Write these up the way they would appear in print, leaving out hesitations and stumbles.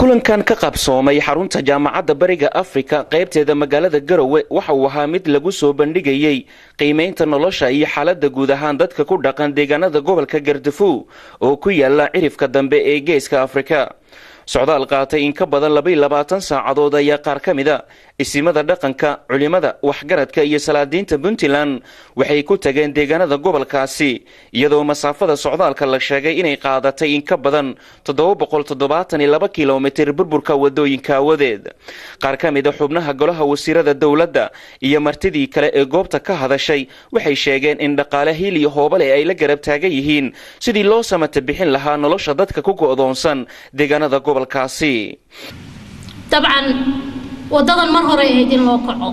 Kulankan ka qabsoomay xarunta Jaamacadda Bariga Afrika qaybteeda magaalada Garowe waxa uu ahaa mid lagu soo bandhigayey qiimaynta nolosha iyo xaaladda guud ahaan dadka ku dhaqan deegaanada gobolka Gardafuw oo ku yaala cirifka dambe ee Geeska Afrika. Socdaal qaatay in ka badan 22 saacadood ayaa qaar ka mid a isimada dhaqanka, culimada, waxgaradka iyo salaadiinta Puntland waxay ku tageen deegaanada gobolkaasi, iyadoo masaafada socdaalka la sheegay inay qaadatay in ka badan 772 kilomitir burburka wadooyinka awadeed. Qaar ka mid a xubnaha golaha wasiirada dowladda iyo martidii kale ee goobta ka hadashay waxay sheegeen in dhaqaale hiil iyo hoobale ay la garab taagan yihiin sidii loo samata bixin lahaa nolosha dadka ku go'doonsan deegaanada gobolkaasi. Dabcan waddadan mar hore ahayd in loo kaco.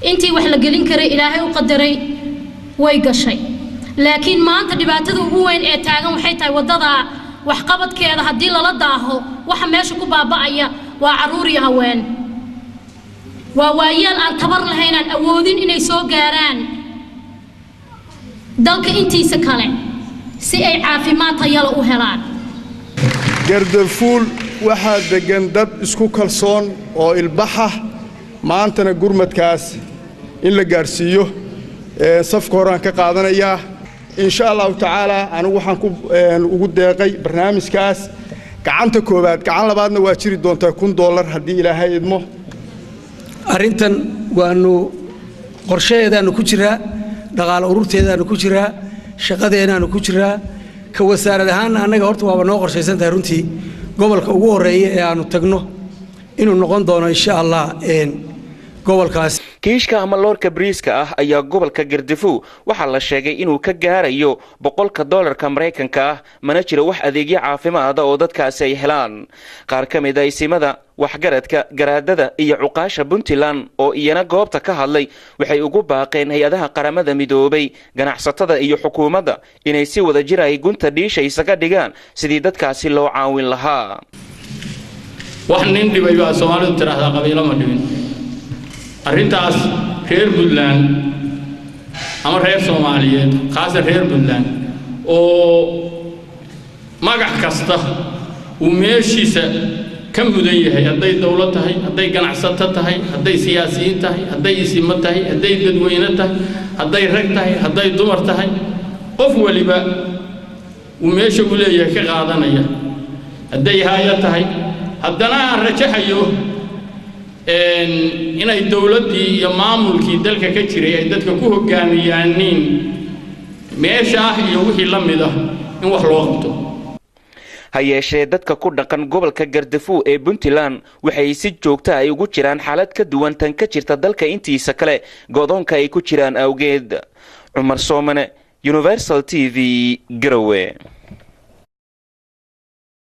Intii wax la gelin karay Ilaahay u qadaray way gashay, laakiin maanta dhibaatada ugu weyn ee taagan waxay tahay waddadaa waxqabadkeeda. Haddii lala daaho, waxa meesha ku baaba'aya waa carruur iyo haween, waa waayeel aan tabar lahayn, aan awoodin inay soo gaaraan dalka intiisa kale si ay caafimaad tayala u helaan. Gardafuul waxaa deggan dad isku kalsoon oo ilbaxa. Maantana gurmadkaas in la gaadhsiiyo safka horaan ka qaadanayaa, insha Allahu tacaalaa. Anigu waxaan ku ugu deeqay barnaamijkaas gacanta koowaad, gacan labaadna waa jiri doontaa, $1000 haddii Ilaahay idmo. Arrintan waannu qorshaheedaannu ku jiraa, dhaqaale ururteedaannu ku jiraa, shaqadeenaannu ku jiraa. Ka wasaarad ahaanna annaga horta waaba noo qorshaysan tahay runtii gobolka ugu horreeya ee aannu tagno inuu noqon doono, insha Allah, gobolkaas. Kiishka ama loorka bariiska ah ayaa gobolka Gardafuw waxaa la sheegay inuu ka gaarayo 100-ka doolarka Maraykanka ah. Mana jiro wax adeegyo caafimaada oo dadkaasi ay helaan. Qaar ka mid a isimada, waxgaradka, garaadada iyo cuqaasha Puntland oo iyana goobta ka hadlay waxay ugu baaqeen hay-adaha Qaramada Midoobay, ganacsatada iyo xukuumadda inay si wada jir ay gunta dhiisha isaga dhigaan sidii dadkaasi loo caawin lahaa. Wax nin dhibay baa Soomaalidu tidhaahdaa, qabiilo ma dhibin. Arrintaas reer Puntland ama reer Soomaaliyeed, khaasan reer Puntland, oo magac kasta uu meeshiisa ka mudan yahay, hadday dawlad tahay, hadday ganacsato tahay, hadday siyaasiyiin tahay, hadday isimo tahay, hadday dadweyne tahay, hadday rag tahay, hadday dumar tahay, qof waliba uu meesha u leeyahay ka qaadanaya, hadday haayo tahay. Haddana aan rajaxayo inay dawladdii iyo maamulkii dalka ka jiray ay dadka ku hoggaamiyaaniin meesha ah iyo wixii la mid ah in wax loo qabto. Ha yeeshee, dadka ku dhaqan gobolka Gardafuw ee Puntland waxay si joogta ay ugu jiraan xaalad ka duwan tan ka jirta dalka intiisa kale, godoonka ay ku jiraan awgeed. Cumar Soomane, Universal TV, Garowe.